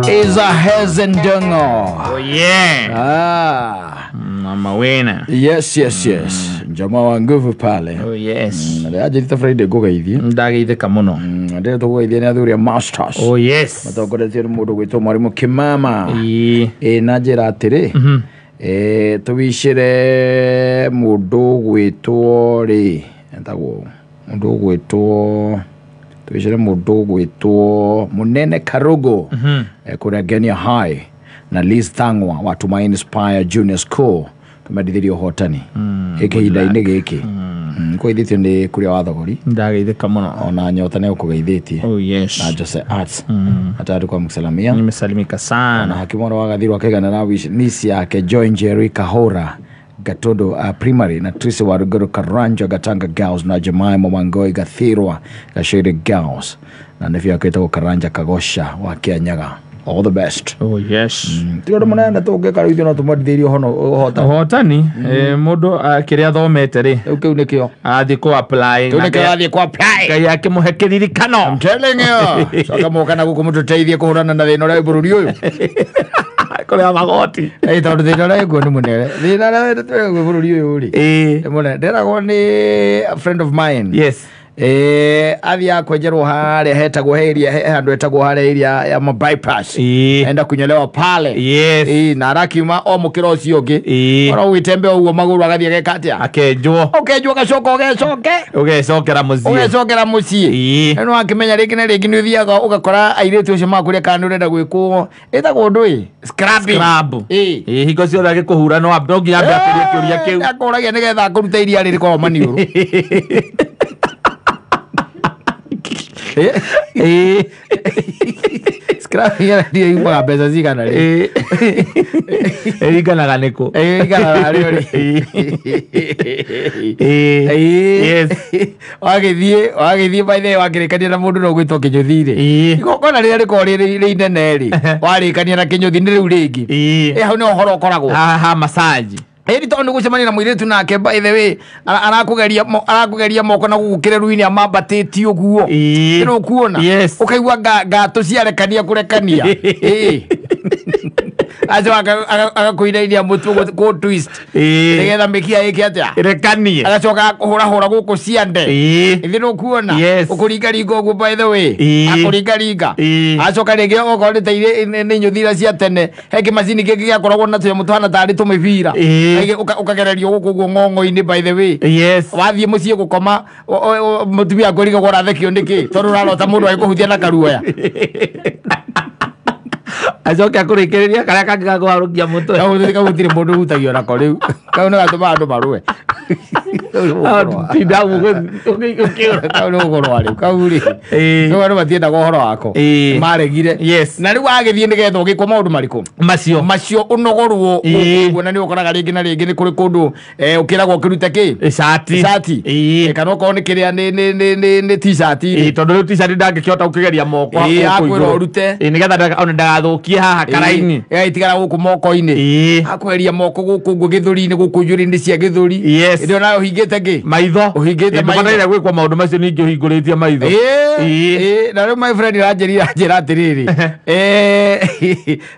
Is a Hezendongo. Oh yeah. Ah. Mama wena. Yes, yes, yes. Jamaa wa nguvu pale. Oh yes. Ajarita Friday ngũgeithie. Ndageithĩka mũno. Ndĩrenda tũkũgeithia nĩ athuri a masters. Oh yes. Matongoretio nĩ mũndũ gwĩtwo mwarimũ Kĩmama. Ĩĩ. Ĩ na njĩra atĩrĩ. Ĩ tũwicĩre mũndũ gwĩtwo rĩ etagwo mũndũ gwĩtwo tũwicĩre mũndũ gwĩtwo Mũnene Karugo kũrĩa Ngenia High na Liz Thang'wa wa Tumaini Spire Junior School tũmendithirie ũhotani ĩkĩhinda-inĩ gĩkĩ kũgeithĩtio nĩ kũrĩa wa thogori Ndageithĩka mũno. ona nyota nĩ ũkũgeithĩtie Oh yes. na Jose Arts atatu kwa mkusalamia Nimesalimika na sana. hakimu wa wagathirwo akigana na wish nisi yake Joy Njeri Kahora Gatodo Primary na Trisi wa Ruguru Karanja Gatanga Girls na Jemima Wangoi Gathirwa Gashiri Girls na nephew yake etagwo Karanja Kagosha wa Kianyaga. All the best. Oh yes. Ti ũndũ mũnene tũngĩka rĩu ithuĩ no tũmwendithĩrie ũhota Ũhotani mũndũ kĩrĩa athomete rĩ rĩu kĩu nĩkĩo athiĩ kũ apply kĩu na nĩkĩo athiĩ kũ apply. Ngai akĩmũhe kĩririkano. I'm telling you. Coka mũka na gũkũ mũtũteithie kũhũrana na thĩna ũrĩa wĩ bũrũri ũyũ. Kũrĩa magoti. Ĩ tondũ thĩna ũrĩa wĩkuo nĩ mũnene. Thĩna ũrĩa wĩ bũrũri ũyũ rĩ. Ĩĩ. Nĩ mũnene. Ndĩragwo nĩ a friend of mine. Yes. Athiaga kwenjerwo harĩa hetagwo he area he handũ hetagwo harĩa area ya ma bypass. Ĩĩ. Enda kunyolewa pale. Yes. Ĩĩ na arakiuma o mũkĩra ũcio ũngĩ. Ĩĩ. Oro gwĩtembea ũguo magũrũ agathiĩ ageka atĩa? Akenjwo. Ũkenjwo ũgacoka ũgecoke. Ũgecokera mũciĩ. Ũgecokera mũciĩ. Ĩĩ. No akĩmenya rĩngĩ na rĩngĩ nĩ ũthiaga ũgakora airĩtu acio makũria kana nĩ ũrenda gwĩkwo ĩtagwo ũndũ ĩ scrubbing. Scrub. Ĩĩ. Ĩĩ hingo ciothe agĩkũhura no nginya ambe akũrie kĩũria kĩu. Akũragia nĩgetha akũrute iria rĩrĩ maniũrũ. Ĩĩ. Scrubbing ĩyo yumaga mbeca cigana rĩ? Ĩĩ. Ĩringanaga nĩkũ. Ĩringanaga rĩo rĩ. Ĩĩ. Ĩĩ. Yes. Wagĩthiĩ by the way wakĩrĩkania na mũndũ no gwĩtwo kĩnyũthi rĩ. Ĩĩ. Igongona rĩrĩa rĩkoragwo rĩ inene rĩ warĩkania na kĩnyũthi nĩ rĩu rĩngĩ. Ĩĩ. Ĩ hau nĩ ũhoro ũkoragwo. Ha massage. Ĩni tondũ nĩ gũcemania na mũirĩtu nake by the way arakũgeria moko na gũkũ kĩreru-inĩ amambatĩtie ũguo. Ĩĩ. Nĩ ũkuona? Yes. Ũkaigua ngatũ ciarekania kũrekania. Ĩĩ. Acoka agakũinainia mũtwe kũ twist. Ĩĩ. Nĩgetha mĩkiha ĩke atĩa? Ĩrekanie. Agacoka akũhũrahũra gũkũ ciande. Ĩĩ. Ithĩ nĩ ũkuona? Yes. Ũkũringaringa ũguo by the way. Ĩĩ. Akũringaringa. Ĩĩ. Acoka rĩngĩ okorwo nĩ ta nĩ nyũthi iria cia tene he kĩmacini kĩngĩ gĩakoragwo na tũnyamũ tũhana tarĩ tũmĩbira. Ĩĩ. Rĩngĩ ũkagererio gũkũ ũguo ng'ong'o-inĩ by the way. Yes. Wathiĩ mũciĩ gũkoma mũtumia akwĩrigagwo ũrathekio nĩkĩ tondũ ũrarota mũndũ agĩkũhutia na karuoya. Acoke akũrĩkĩrĩria karĩa kangĩ gakũharũkia mũtwe. Kau gũtirĩ mũndũ ũhutagio nako rĩu. Kau nĩ gatũmaga andũ marũe. Tinda ũkĩũra. Kau nĩ gũkũrũa rĩu. Kau rĩ. Ĩĩ. Kau andũ matiendaga ũhoro wako. Ĩĩ. Maregire. Yes. Na rĩu wagĩthiĩ nĩgetha ũgĩkwo maũndũ marĩkũ? Macio. Macio ũnogorwo Ĩĩ. ũguo na nĩ ũkoraga rĩngĩ na rĩngĩ nĩ kũrĩ kũndũ ũkĩragwo ũkĩrute kĩ? Icati. Icati. Ĩĩ. Kana okorwo nĩ kĩrĩa nĩ t-shirt Ĩĩ rĩ. tondũ rĩu t-shirt ndangĩkĩhota gũkĩgeria moko. Ĩĩ, gũkũ akwĩra igũrũ. ũrute. Ĩĩ nĩgetha ona ndagathũkie haha karaini. Ĩgagĩtigara gũkũ moko-inĩ. Ĩĩ. Akweheria moko gũkũ ũguo gĩthũri-inĩ gũkũ njuĩrĩ-inĩ cia gĩthũri. Yes. Ĩndĩ onawe ũhingĩte kĩ? Maitho. Ũhingĩte Ĩĩ, maitho. ndũbataire gwĩkwo maũndũ macio ningĩ ũhingũrĩtie maitho. Ĩĩ, Ĩĩ. ĩĩ, na rĩu my friend aranjĩrire anjĩra atĩrĩrĩ he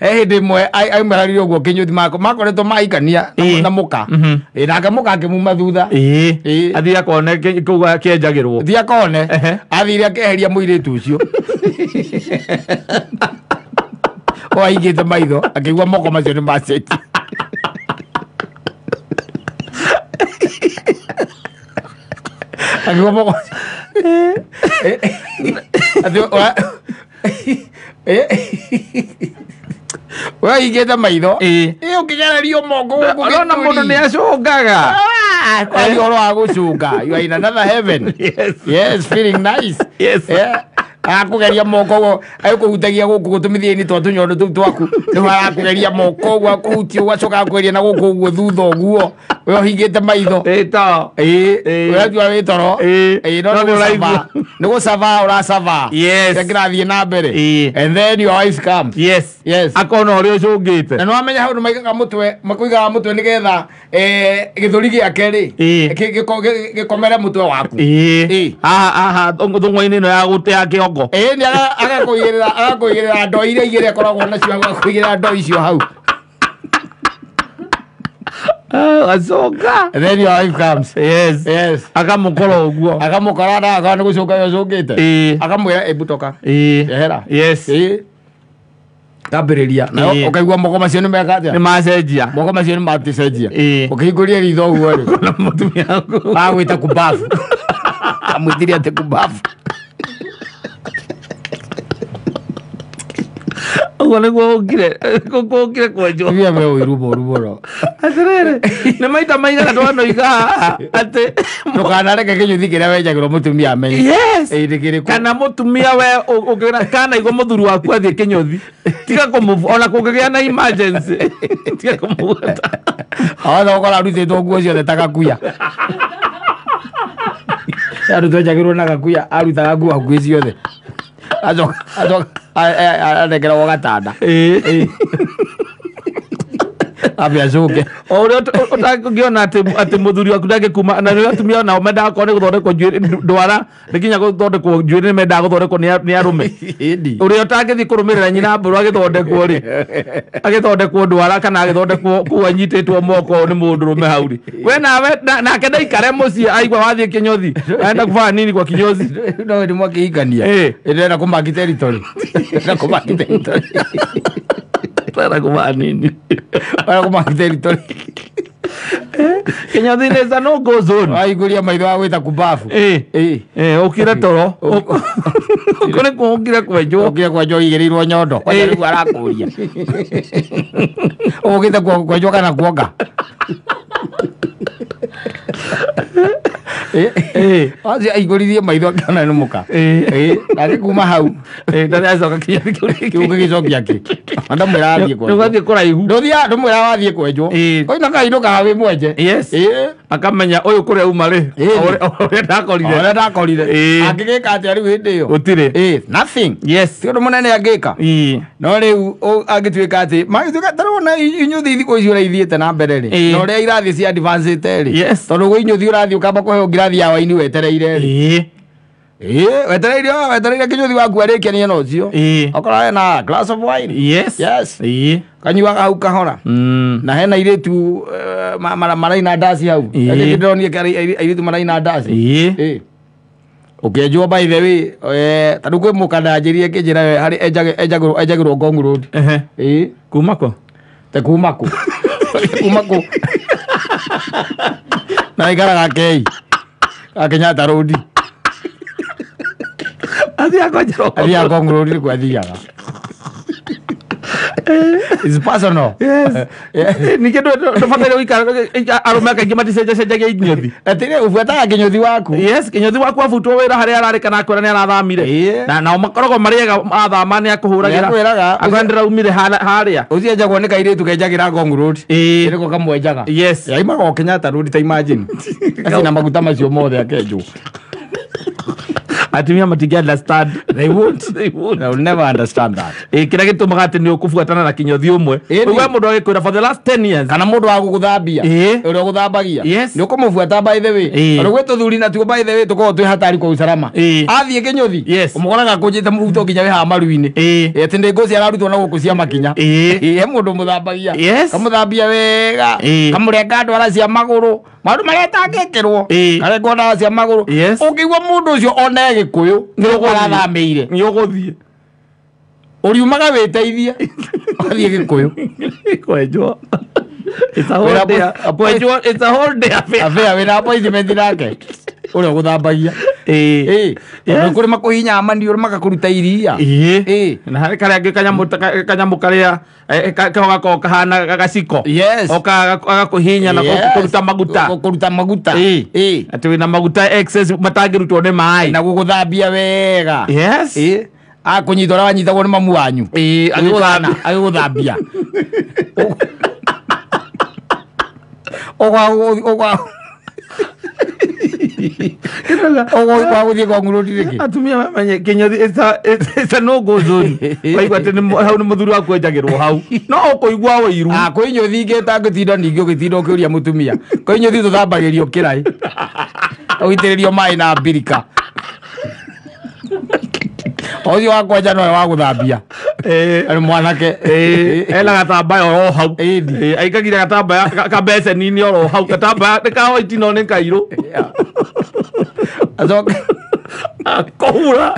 hĩndĩ ĩmwe aimararire ũguo kĩnyũthi makoretwo maikania Ĩĩ. na mũka. Mhm. Ĩĩ, nake mũka akĩmuma thutha. Ĩĩ. Ĩĩ. Athiĩ akone kũu akĩenjagĩrwo. Thiĩ akone Ehe. athire akeheria mũirĩtu ũcio o aigĩte maitho akĩigua moko macio nĩ macenjia. Akĩigua moko atĩ we aigĩte maitho. Ĩĩ. Ĩ ũkĩgererio moko gũkũ Ũrona mũndũ gĩthũri. nĩ acũngaga. Kwaria ũhoro wa gũcũnga. You are in another heaven. Yes. Yes, feeling nice. Yes. Yeah. Akũgeria moko ũguo agĩkũhutagia gũkũ gũtũmithia-inĩ twa tũnyondo tũu twaku nĩho arakũgeria moko ũguo akũhutia ũguo acoka akũgeria na gũkũ ũguo thutha ũguo we ũhingĩte maitho. Ĩĩ to. Ĩĩ, Ĩĩ. ũratua wĩ toro. Ĩĩ. Ĩĩ, no No nĩ nĩ gũcaba. ũraigua. Nĩ gũcaba ũracaba. Yes. Kĩrĩa kĩrathiĩ na mbere. Ĩĩ. And then your wife comes. Yes. Yes. Akona ũrĩa ũcũngĩte. Na nĩ wamenya hau nĩ maigaga mũtwe makũigaga mũtwe nĩgetha gĩthũri gĩake rĩ Ĩĩ. gĩkomere mũtwe waku. Ĩĩ. Ĩĩ. Haha haha thũng'wa-inĩ ĩno ya gũte ya kĩongo. gongo. Ĩĩ nĩ agakũigĩrĩra ndoo iria igĩrĩ akoragwo nacio, agakũigĩrĩra ndoo icio hau. Acoka. And then your wife comes. Yes. Yes. Akamũkora ũguo. Akamũkora na akona nĩ gũcũnga acũngĩte. Ĩĩ. Akamwĩra ĩmbu toka. Ĩĩ. Ehera. Yes. Ĩĩ. Kambĩrĩria. Na Ĩĩ. ũkaigua moko macio nĩ meka atĩa? Nĩ macenjia. Moko macio nĩ matĩcenjia. Ĩĩ. Ũkĩhingũria ritho ũguo rĩ. Na mũtumia waku. Agwĩta kumbafu. Amwĩtire atĩ kumbafu. Ũguo nĩguo ũkire ũkire kwenjwo. Tumia me ũiru mũru mũno. Atĩrĩrĩ, nĩ maita maigana twanoiga haha atĩ Ndũkanareke kĩnyũthi kĩrĩa wenjagĩrwo mũtumia amenye. Yes. Ĩĩ nĩ kĩrĩkũ? Kana mũtumia we ũngĩona kana igua mũthuri waku athiĩ kĩnyũthi, tiga kũmũ ona kũngĩgĩa na emergency, tiga kũmũbuata. Awatha ũkora arutĩtwo nguo ciothe ta gakuya. Arutwo enjagĩrwo na gakuya, arutaga nguo hakuhĩ ciothe. Acoka anengeragwo gatanda. Ĩĩ. Ambe acũke. O ũrĩa ũtangĩona atĩ mũthuri waku ndangĩkuma, na nĩ atumia nao mendaga korwo nĩ gũthondekwo njuĩrĩ, ndwara nĩ nginya gũthondekwo njuĩrĩ nĩ mendaga gũthondekwo nĩ arũme. Ĩni. Ũrĩa ũtangĩthiĩ kũrũmĩrĩra nyina mbũrũ agĩthondekwo rĩ, agĩthondekwo ndwara kana agĩthondekwo kũu anyitĩtwo moko nĩ mũndũrũme hau rĩ, we nawe nake ndaikare mũciĩ aigua wathiĩ kĩnyũthi, aenda kũbaa nini kwa kinyozi. No nĩ mwakĩhikania. Ĩĩ. Ndĩrenda kũmaki territory. Ndĩrenda kũmaki territory. Ndĩrenda kũbaa nini. Ndĩrenda kũmaki territory. Kĩnyũthi nĩ a no go zone. Waihingũria maitho agwĩta kumbafu. Ĩĩ. Ĩĩ. Ĩĩ, ũkire toro. Ũkore kũngire kwenjwo. Ũkire kwenjwo igĩrĩirwo nyondo. Kwanja Ĩĩ. rĩu arakũria. Ũgũkĩte kwenjwo kana kuonga? Ĩĩ. Acio aihingũririe maitho akĩona nĩ mũka. Ĩĩ. Ĩĩ. Nake kuma hau Ĩĩ, ndarĩ acoka kĩnyũthi kĩu rĩngĩ. kĩu gĩgĩcokia kĩ. Ndamwĩra athiĩ Nĩ kwenjwo. ũgathiĩ kũraihu. Ndũthiaga ndũmwĩra wathiĩ kwenjwo. Ĩĩ. Koina kainũkaga wĩ mwenje. Yes. Ĩĩ. Akamenya ũyũ kũrĩa uma rĩ, Ĩĩ. ũrĩa ndakorire. Ũrĩa ndakorire. Ĩĩ. Angĩgĩka atĩa rĩu hĩndĩ ĩyo? Gũtirĩ. Ĩĩ. Nothing. Yes. Ti ũndũ mũnene angĩka. Ĩĩ. No rĩu angĩtuĩka atĩ magĩtuĩka ta rĩu ona inyuthi thikũ ici ũrĩa ithiĩte na mbere rĩ, Ĩĩ. na ũrĩa irathiĩ cia advancĩte rĩ, Yes. tondũ gwĩ inyuthi ũrathiĩ ũkamba kũheo ngirathi ya waini wetereire rĩ. Ĩĩ. Ĩĩ, wetereire kĩnyuthi waku arĩkenie na ũcio. Ĩĩ. Okorwo hena glass of wine. Yes. Yes. Ĩĩ. Kanyuaga hau kahora. Na hena airĩtu maraina ndaci hau. Ĩĩ. Nĩ ndĩronire airĩtu maraina ndaci. Ĩĩ. Ĩĩ. Ũkĩenjwo by the way, ta rĩu kwĩ mũkanda anjĩrire kĩnjĩra harĩ enjagĩrwo Ngong Road. Ehe. Ĩĩ. Kuma kũ? Te kuma kũ? Kuma kũ? Na aikaraga Kei. Ka Kenyatta Road. Athiaga kwenjerwo. Athiaga Ngong Road nĩkuo athiaga. It's personal. Yes. Ningĩ ndũbataire gũikara arũme kaingĩ maticenjacenjagia inyuthi. Atĩrĩ ũbuataga kĩnyũthi waku. Yes, kĩnyũthi waku abutwo wĩra harĩa ararĩ kana akwĩra nĩ arathamire. Ĩĩ. Na nao makoragwo marĩ ega athama nĩ akũhũragĩra. Nĩakwĩraga. Akwĩra ndĩraumire harĩa. Ũcio enjagwo nĩ kairĩtu kenjagĩra Ngong Road. Ĩĩ. Nĩko kamwenjaga. Yes. Yaimaga o Kenyatta Road ta imagine. Acina maguta macio mothe akenjwo. Atumia matingĩ understand. They won't. They won't. They will never understand that. Ĩĩ, kĩrĩa gĩtũmaga atĩ nĩ ũkũbuatana na kĩnyũthi ũmwe. Ĩĩ, Ũigua mũndũ agĩkwĩra for the last 10 years. Kana mũndũ wa gũgũthambia. Ĩĩ. Ũrĩa ũgũthambagia. Yes. Nĩ ũkũmũbuata by the way. Ĩĩ. Tondũ gwĩ tũthuri natuo by the way tũkoragwo twĩ hatari kwa usalama. Ĩĩ. Athiĩ kĩnyũthi. Yes. Ũmũkoraga akũnjĩte mũbuto nginya wĩ haha maru-inĩ. Ĩĩ. Ĩĩ, atĩ nĩ ngũci ararutwo na gũkũ cia makinya. Ĩĩ. Ĩĩ, he mũndũ mũthambagia. Yes. Kamũthambia wega. Ĩĩ. Kamũrenga ndwara cia magũrũ. Maũndũ marĩa etangĩkĩrwo. Ĩĩ. Karengwo ndawa cia magũrũ. Yes. Ũngĩigua mũndũ ũcio one Gĩkũyũ Nĩ ũgũthiĩ. arathamĩire. Nĩ ũgũthiĩ. Ũriumaga wĩteithie. Ũgathiĩ Gĩkũyũ. Kwenjwo. It's a whole Wĩra day. Kwenjwo, it's a whole day affair. Affair wĩna appointment nake. Ũrĩa ũgũthambagia. Ĩĩ. Ĩĩ. Tondũ Yes. kũrĩ makũhihinyaga maniũrũ magakũruta iria. Ĩĩ. Ĩĩ. Na harĩ karĩa angĩ kanyamũ karĩa keho gakoragwo kahana gaciko. Yes. Oka agakũhihinya na Yes. kũruta maguta. Kũruta maguta. Ĩĩ. Ĩĩ. Atĩ wĩna maguta excess matangĩrutwo nĩ maĩ. Na gũgũthambia wega. Yes. Ĩĩ. Akũnyita ũrĩa wanyitagwo nĩ mamu wanyu. Ĩĩ, agĩgũthambia. Agĩgũthambia. Ũgwa ũgwa gũthiĩ Ngong Road rĩngĩ. Atumia mamenye kĩnyũthi it's a no go zone. Waigua atĩ hau nĩ mũthuri waku enjagĩrwo hau. No ũkũigua ũiru. Ah, kwĩ inyũthi ingĩ ũtangĩtinda ningĩ ũgĩtinda ũkĩũria mũtumia. Kwĩ inyũthi tũthambagĩrio kĩraĩ. Ũitĩrĩrio maĩ na mbirika. Ũcio wa kwenja nowe wa gũthambia. Arĩ mwanake. Ena gatambaya oro hau. Aikagire gatambaya kabeceni-inĩ oro hau, gatambaya nĩ ka white no nĩ kairũ. Acoke kũhura.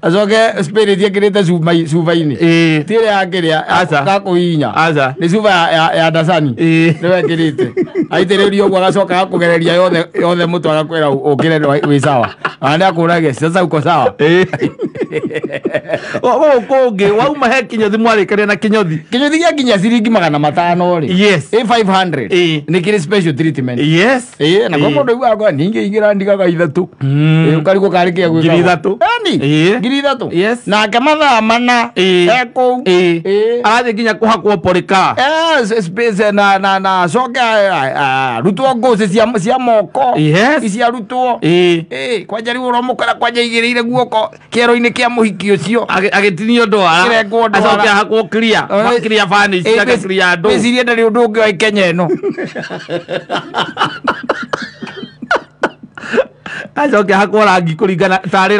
Acoke spirit ekĩrĩte cuba-inĩ. Ti ĩrĩa ya kĩrĩa gakũhihinya. Aca. Nĩ cuba ya ndacani. Nĩwe ekĩrĩte. Aitĩrĩria ũguo agacoka agakũgereria yothe mũtwe agakwĩra ũkĩre wĩ sawa. Ona nĩ akũragia sasa uko sawa. Gũkũ kũngĩ wauma he kinyothi mwarĩkania na kinyothi. Kinyothi gĩa nginya ciringi 500 rĩ. Yes. Ĩ 500. Nĩ kĩrĩ special treatment. Yes. Na kwa mũndũ aiguaga kwa ningĩ ingĩra ndigaga 3. Ũkarigwo karĩ kĩa gwĩka. 3,000. Ĩni. 3,000. Yes. Nake mathaa 4. Ekũu. Arathiĩ nginya kũhakwo porika. Space na acoke arutwo ngũcĩ cia moko. Yes. Ici arutwo. Kwanja rĩu ũramũkora kwanja igĩrĩire guoko kĩero-inĩ kĩa mũhiki ũcio. Agĩtinio ndwara. Kĩrengwo ndwara. Acoke ahakwo clear. Clear varnish, ake clear andũ. Wĩcirie ndarĩ ũndũ ũngĩ wa Kenya ĩno. Acoke ahakwo rangi kũringana tarĩ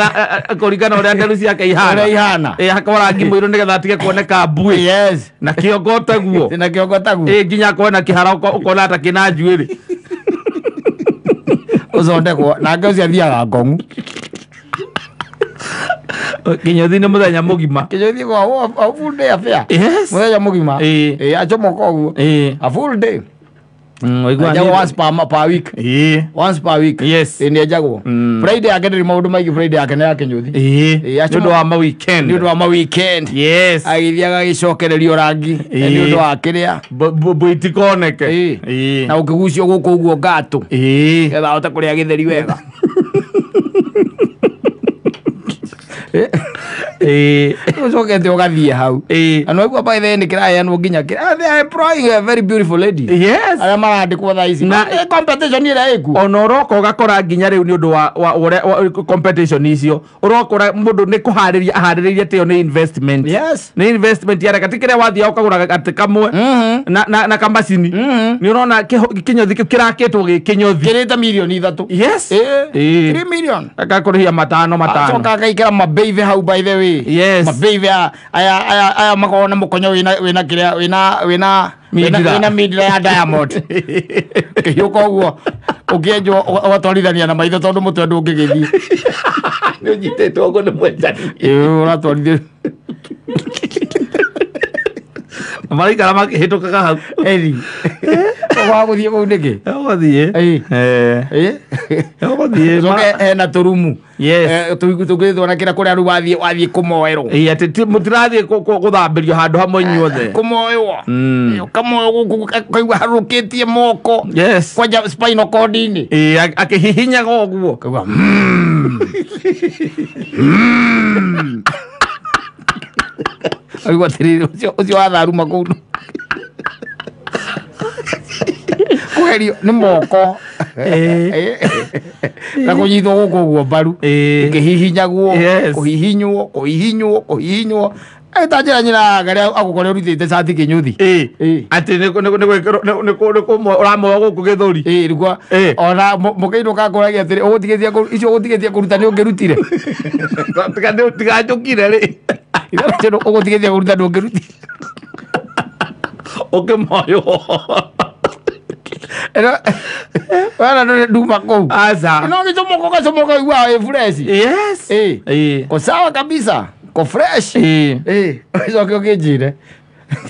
kũringana ũrĩa nderu ciake ihana. Ũrĩa ihana. Ahakwo rangi mũirũ nĩgetha atige kuoneka mbuĩ. Yes. Na kĩongo taguo. Na kĩongo taguo. Nginya akorwo na kĩhara ũkona ta kĩna njuĩrĩ. Ũthondekwo nake ũcio athiaga ngong'u. Kinyothi nĩ mũthenya mũgima. Kinyothi kwa a full day affair. Yes. Mũthenya mũgima. Acomoka ũguo. A full day. Enjagwo once per week. Once per week. Yes. Nĩ enjagwo. Friday yake ndĩrĩ maũndũ maingĩ. Friday yake nĩ ya kĩnyũthi. Nĩ ũndũ wa ma weekend. Nĩ ũndũ wa ma weekend. Yes. Agĩthiaga agĩcokererio rangi. Nĩ ũndũ wa kĩrĩa. Mbũi itikoneke. Na ũkĩgucio gũkũ ũguo ngatũ. Nĩgetha ahote kũrĩa gĩtheri wega. Ũcokete ũgathiĩ hau. Na nĩwaigua by the end kĩraheanwo nginya kĩrĩa. They are employing a very beautiful lady. Yes. Arĩa marandĩkwo thaa ici. Na competition ĩrĩa ĩkuo. Ona ũroka ũgakora nginya rĩu nĩ ũndũ wa competition icio. Ũrokora mũndũ nĩ kũharĩria aharĩrĩirie atĩ ĩyo nĩ investment. Yes. Nĩ investment yareka ti kĩrĩa wathiaga ũkagũra gatĩ kamwe na kamacini. Nĩ ũrona kĩnyothi kĩu kĩrakĩtwo gĩ kĩnyothi. Kĩrĩte mirioni 3. Yes. 3 million. Agakũrĩhia 5 5. Acoka agaikĩra mabeive hau by the way. Yes. Mabeive aya makoragwo na mũkonyo wĩna kĩrĩa wĩna wĩna mindira ya diamond. Kĩhiũka ũguo ũkĩenjwo ũgatwarithania na maitho tondũ mũtwe ndũngĩgĩthiĩ. Nĩ ũnyitĩtwo ũguo nĩ mwenjani. Ũratwarithia. Maraikara makĩhĩtũkaga hau. Eri. Ũgwa gũthiĩ kũu nĩkĩ? Ũgũthiĩ. Ũgũthiĩ. Ũcoke hena tũrumu. Yes. Tũgĩtwo na kĩrĩa kũrĩa rĩu wathiĩ kũmoerwo. Atĩ mũtirathiĩ gũthambĩrio handũ hamwe inyuothe. Kũmoerwo. Ũkamoerwo gũkũ ũkaigua harũkĩtie moko. Yes. Kwanja spinal cord-inĩ. Akĩhihinyaga ũguo. Ũkaigua Aigua atĩrĩrĩ ũcio watharuma kũu. Kũgerio nĩ moko. Na kũnyitwo gũkũ ũguo mbaru. Ũkĩhihinyagwo, kũhihinywo, kũhihinywo, kũhihinywo. Ta njĩra nyina karĩa agũkore ũrutĩte cati kĩnyũthi. Atĩ nĩ ũramoya gũkũ gĩthũri. Rĩu ona mũkĩinũka akũragia atĩrĩ ũgũtigĩtie icio ũgũtigĩtie kũruta nĩ ũngĩrutire. Tiganjũkire rĩ. Ũgũtigĩtie kũruta ndũngĩrutire. Ũkĩmoywo. Wena nduma kũu. Aca. No gĩcomoka ũgacomoka ũiguaga wĩ fresh. Yes. Ko sawa kabisa. Ko fresh. Ũcoke ũkĩnjĩre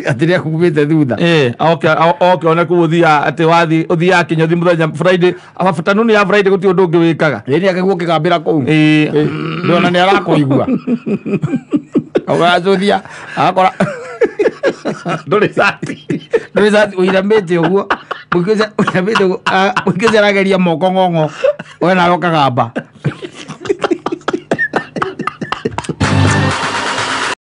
atĩrĩ akumĩte thutha. Oke one kũu ũthiaga atĩ wathiĩ ũthiaga kĩnyothi mũthenya Friday afternoon ya Friday gũtirĩ ũndũ ũngĩ wĩkaga. Nĩ akĩguo ũkĩgambĩra kũu. Ndona nĩ arakũigua. Ũgacũthia agakora ndũrĩ cati. Ndũrĩ cati ũinamĩte ũguo. Mũingĩ ũcio arageria moko ng'ong'o. We nawe ũkagamba.